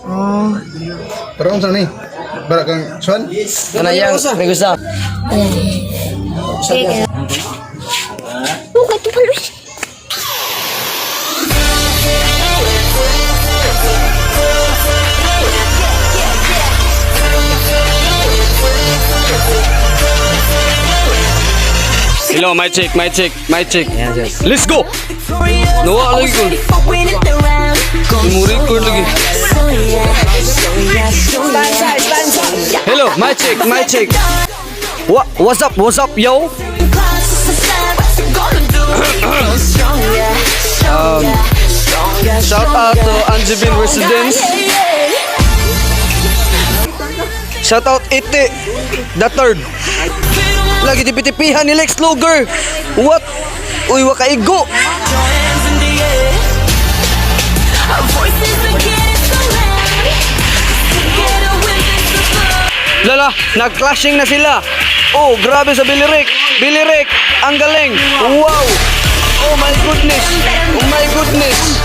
Oh. Pero unsa ni? Bara kang Swan? Kana yang may gusto. Okay. Oh, ito pala. Hello, my check, my check, my check. Let's go. Nawa lagi ko. Mo record lagi. Hello, my check, my check. What's up, yo? Shout out to Anjibin Residence. Shout out Ite, the third. Lagi tipi-tipihan ni Lex Luger. What? Uy, wakaigo. Lala, nag-clashing na sila. Oh, grabe sa Billy Rick. Billy Rick, ang galing. Wow. Oh my goodness. Oh my goodness.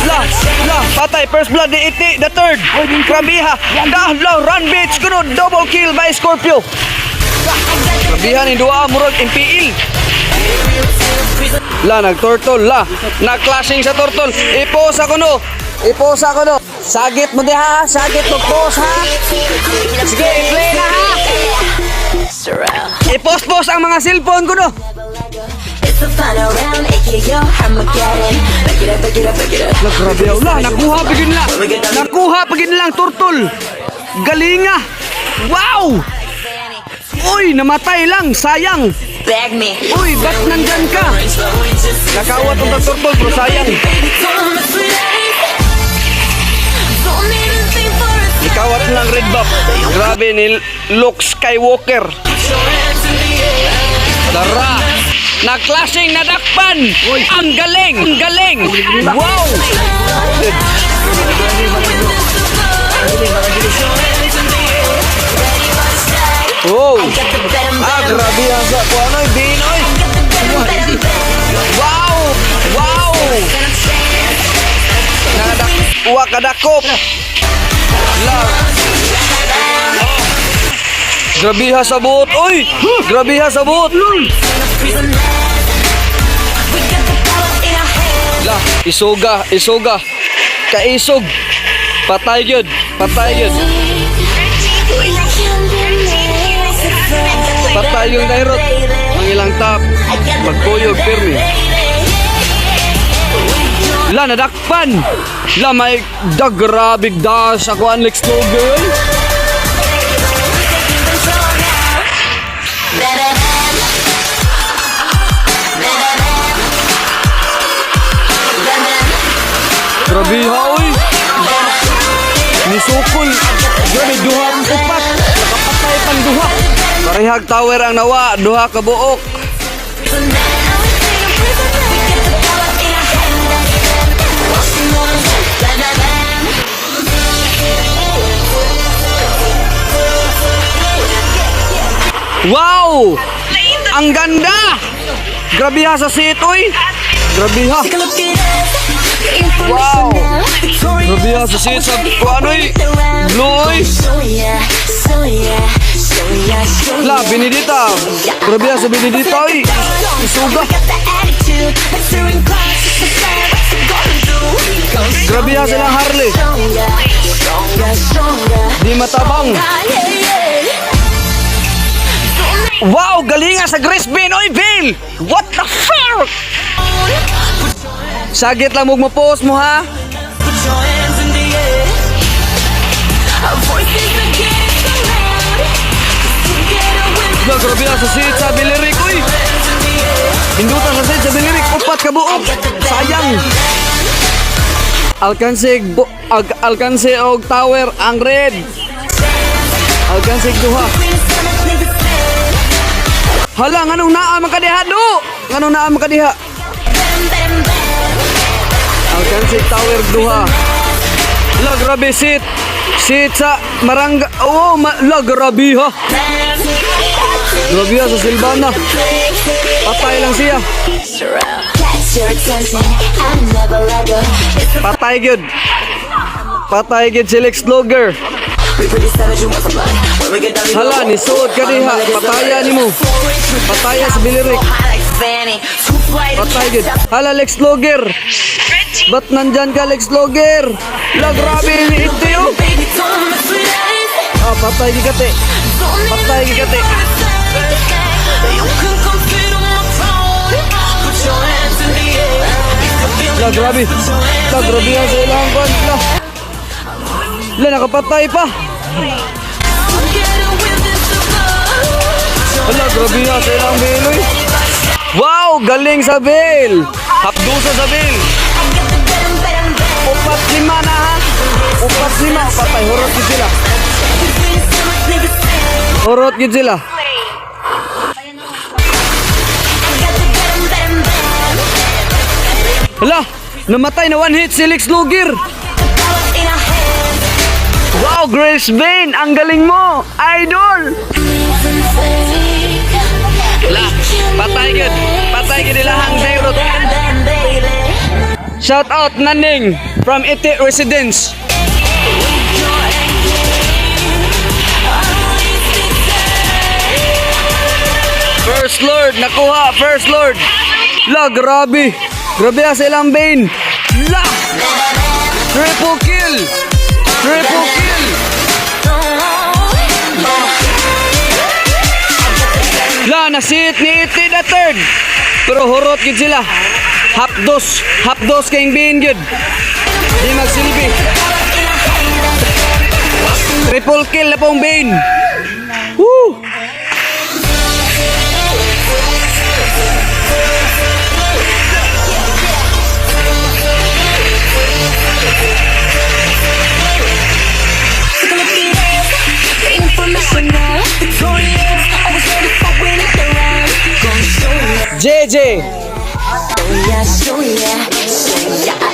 La, la, patay. First blood ni Iti, the third. Grabiha. Da, la, run bitch. Kuno, double kill by Scorpio. Grabiha ni Dua, murag MPL. La, nag-turtle, la. Nag-clashing sa turtle. Iposa ko no. Iposa ko no. Sagit mo diha, sagit mo post ha. Sige, i-play na ha. I-post-post ang mga cellphone ko no. La, grabe. La, nakuha pagin la. Nakuha pagin lang turtle. Galinga. Wow! Uy, namatay lang. Sayang. Uy, ba't nandyan ka? Nakawat ang turtle, pero sayang. Ikawat lang red buff. Grabe ni Luke Skywalker. Tara! Nag-clashing na dakpan! Ang galing! Ang galing! Wow! Wow! Ah, grabe ang sa kuno, Binoy! Wow! Wow! Nakadak uwa kadakop! La. Grabiha sa buot, oy! Grabiha sa buot! La, isuga, isuga. Kaisog. Patay gyud, patay gyud. Patay yung Dairot. Ang ilang top. Magkuyog pirmi. La, nadakpan! La, may dagrabig dash ako ang Lex Luger. Oy. Grabe ha, oy! Nisukol! Grabe, duha ang upat! Nakapatay pang duha! Parehag tower ang nawa, duha ka buok. Wow! Ang ganda! Grabe ha sa seat, oy! Grabe ha! Wow! Grabe ha sa seat sa kuan, oy! Blue, oy! La, Benedita! Grabe ha sa Benedita, oy! Isuga! Grabe ha silang Harley! Di matabang! Wow! Galinga sa Grace Bean! Oy, Bill! What the fuck? Sagit lang mo post mo ha? La, grabe ha sa seat sa Bilirick, oy! Hindutan sa seat sa Bilirick, upat ka buok! Sayang! Alcance, alcance og tower ang red. Alcance duha. Hala, nganong naa man kadiha do? Nganong naa man kadiha? Alcance tower duha. La, grabe sit. Sit sa Maranga. Oh, la grabe ha. Grabe ha sa Silvana. Patay lang siya. Patay gyud. Patay gid si Lex Luger. Hala, nisuod ka diha. Pataya nimo. Pataya si Billy Rick. Patay gid. Hala, Lex Luger. Ba't nandyan ka, Lex Luger? La, grabe ni ito yun. Ah, patay gid kate. Patay gid kate. La, grabe. La, grabe yan sa ilang kwan. La. La, nakapatay pa. Hala, grabe yan sa ilang biloy. Wow, galing sa Bill. Hapdusa sa Bill. 4-5 na ha. 4-5, patay. Hurot gid sila. Hurot gid sila. Hala, namatay na one hit si Lex Luger. Wow, Grace Bain, ang galing mo, idol. La, patay gid. Patay gid ilahang Dairot. Shout out Naning from Iti Residence. First Lord, nakuha, First Lord. La, grabe. Grabe ah, sa ilang Bane. La! Triple kill! Triple kill! La, nasit ni Iti the third. Pero hurot gid sila. Hapdos, hapdos kayong Bane gid. Di magsilbi. Triple kill na pong Bane. Woo! JJ. Yeah, show yeah, show yeah.